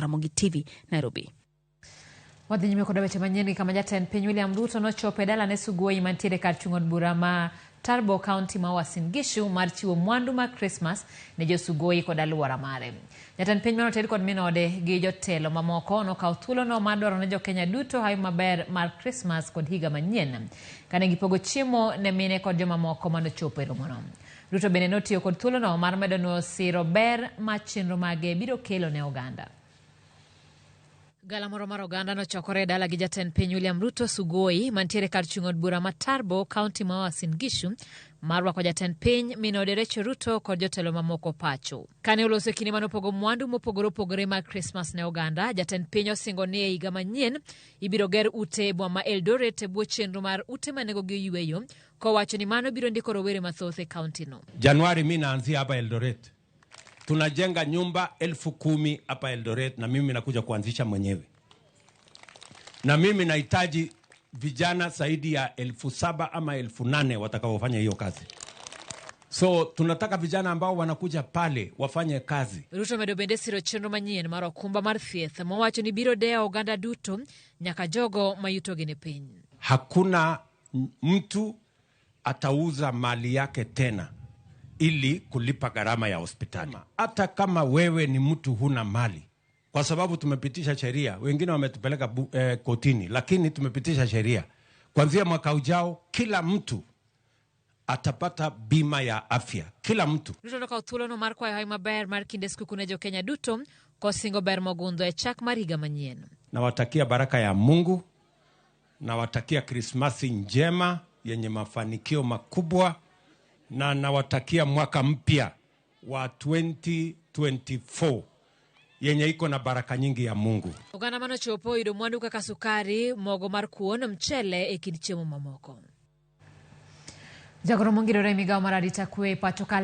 Ramogi TV, Nairobi. Wadhi nyime kod weche manyien gi kama jatend piny William Ruto nochopo e dalane Sugoi mantiere kar chung' od bura ma Turbo, kaunti ma Uasin Gishu mar chiwo mwandu mag Krismas ne jo Sugoi kod alwora mare. Jatend piny mane oter kod min ode gi jotelo mamoko nokawo thuolono mar dwaro ne jokenya duto hawi maber mar Krismas kod higa manyien kane gipogo chiemo ne mine kod jomamoko manochopo e romono. Ruto bende notiyo kod thuolono mar medo nuoyo siro ber ma chenro mage biro kelo ne oganda. Gala moro mar oganda nochokore e dala gi jatend piny William Ruto Sugoi mantiere kar chung' od bura ma Turbo, kaunti ma Uasin Gishu mar rwako jatend piny min ode Rachel Ruto kod jotelo mamoko pacho. Kane oloso e kinde mane opogo mwandu mopogore opogore mag Krismas ne oganda, jatend piny osingo ni e higa manyien ibiro ger ute e boma ma Eldoret e bwo chenro mar ute ma nengogi oyweyo, kowacho ni mano biro ndiko rowere mathoth e kauntino. Januari mi naanzia hapa Eldoret. Tunajenga nyumba 10,000 hapa Eldoret na mimi nakuja kuanzisha mwenyewe. Na mimi nahitaji vijana zaidi ya 7,000 ama 8,000 watakaofanya hiyo kazi. So tunataka vijana ambao wanakuja pale wafanye kazi. Ruto medo bende siro chenro manyien mar okumba mar thieth mowacho ni biro dewo oganda duto nyaka jogo ma yutogi ni piny. Hakuna mtu atauza mali yake tena ili kulipa gharama ya hospitali. Hata kama wewe ni mtu huna mali, kwa sababu tumepitisha sheria, wengine wametupeleka kotini, lakini tumepitisha sheria. Kuanzia mwaka ujao kila mtu atapata bima ya afya, kila mtu. Ruto nokawo thuolono mar kwayo hawi maber mar kinde skuku ne jokenya duto kosingo ber mogundho e chak mar higa manyien. Nawatakia baraka ya Mungu, nawatakia Krismasi njema yenye mafanikio makubwa, na nawatakia mwaka mpya wa 2024 yenye iko na baraka nyingi ya Mungu. Oganda manochopo oyudo mwandu kaka sukari, mogo mar kuon, mchele e kind chiemo mamoko. Jagoro mongirore e migawo mar arita kwe e pacho ka